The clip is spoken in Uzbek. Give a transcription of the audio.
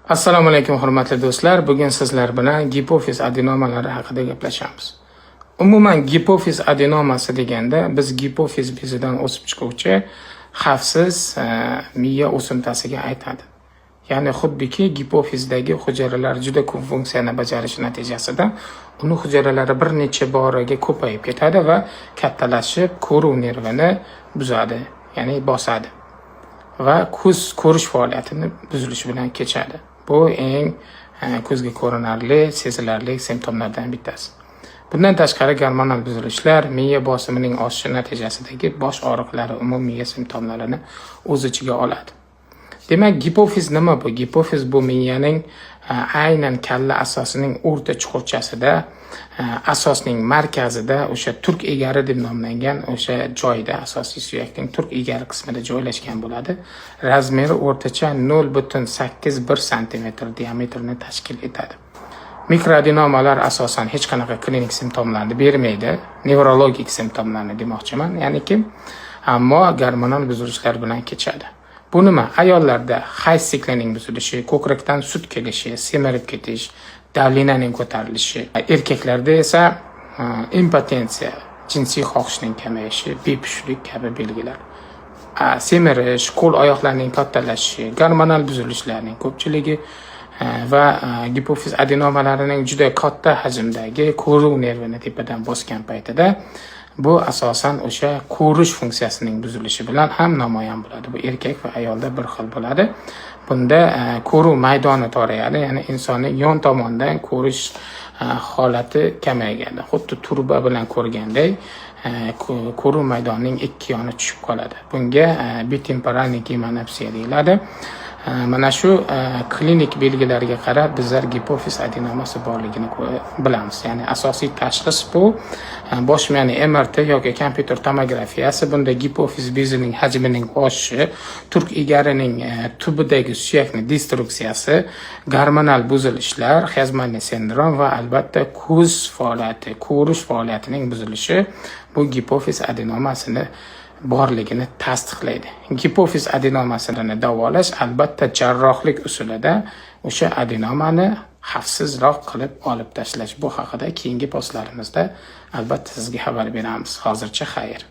Assalomu alaykum, hurmatli do'stlar. Bugun sizlar bilan gipofiz adenomalari haqida gaplashamiz. Umuman, gipofiz adenomasi deganda biz gipofiz bezidan o'sib chiquvchi xavfsiz miya o'simtasiga aytadi. Ya'ni xuddiki gipofizdagi hujayralar juda ko'p funksiyani bajarishi natijasida uni hujayralari bir necha boraga ko'payib ketadi va kattalashib, ko'ruv nervini buzadi, ya'ni bosadi va ko'z ko'rish faoliyatini buzilishi bilan kechadi. Bu eng ko'zga ko'rinarli, sezilarli simptomlardan bittasi. Bundan tashqari, gormonal buzilishlar, miya bosimining oshishi natijasidagi bosh og'riqlari umumiy miya simptomlarini o'z ichiga oladi. Demak, gipofiz nima bu? Gipofiz bu miyaning aynan kalla asosining o'rta chuqurchasida, asosning markazida, o'sha turk egari deb nomlangan o'sha joyda, asosiy suyakning turk egari qismida joylashgan bo'ladi. Размер i o'rtacha 0,81 santimetr diametrini tashkil etadi. Mikroadenomalar asosan hech qanaqa klinik simptomlarni bermaydi, nevrologik simptomlarni demoqchiman, ya'niki ammo gormonal buzilishlar bilan kechadi. Bu nima? Ayollarda hayz siklining buzilishi, ko'krakdan sut kelishi, semirib ketish, давления ning ko'tarilishi, erkaklarda esa impotensiya, jinsiy xohishning kamayishi, bepushtlik kabi belgilar. Semirish, qo'l oyoqlarning kattalashishi, gormonal buzilishlarning ko'pchiligi va gipofiz adenomalarining juda katta hajmdagi ko'ruv nervini tepadan bosgan paytida bu asosan o'sha ko'rish funksiyasining buzilishi bilan ham namoyon bo'ladi. Bu erkak va ayolda bir xil bo'ladi. Bunda ko'ruv maydoni torayadi, ya'ni insonning yon tomondan ko'rish holati kamayadi. Xuddi truba bilan ko'rganday ko'ruv maydonining ikki yoni tushib qoladi. Bunga bitemporальный gemianopsiya deyiladi. Mana shu klinik belgilarga qarab bizlar gipofiz adenomasi borligini bilamiz. Ya'ni asosiy tashxis bu bosh miyani MRT yoki kompyuter tomografiyasi. Bunda gipofiz bezining hajmining oshishi, turk egarining tubidagi suyakni destruksiyasi, gormonal buzilishlar, хиазмальный sindrom va albatta ko'z faoliyati, ko'rish faoliyatining buzilishi bu gipofiz adenomasini borligini tasdiqlaydi. Gipofiz adenomasini davolash albatta jarrohlik usulida o'sha adenomani xavfsizroq qilib olib tashlash. Bu haqida keyingi postlarimizda albatta sizga xabar beramiz. Hozircha xayr.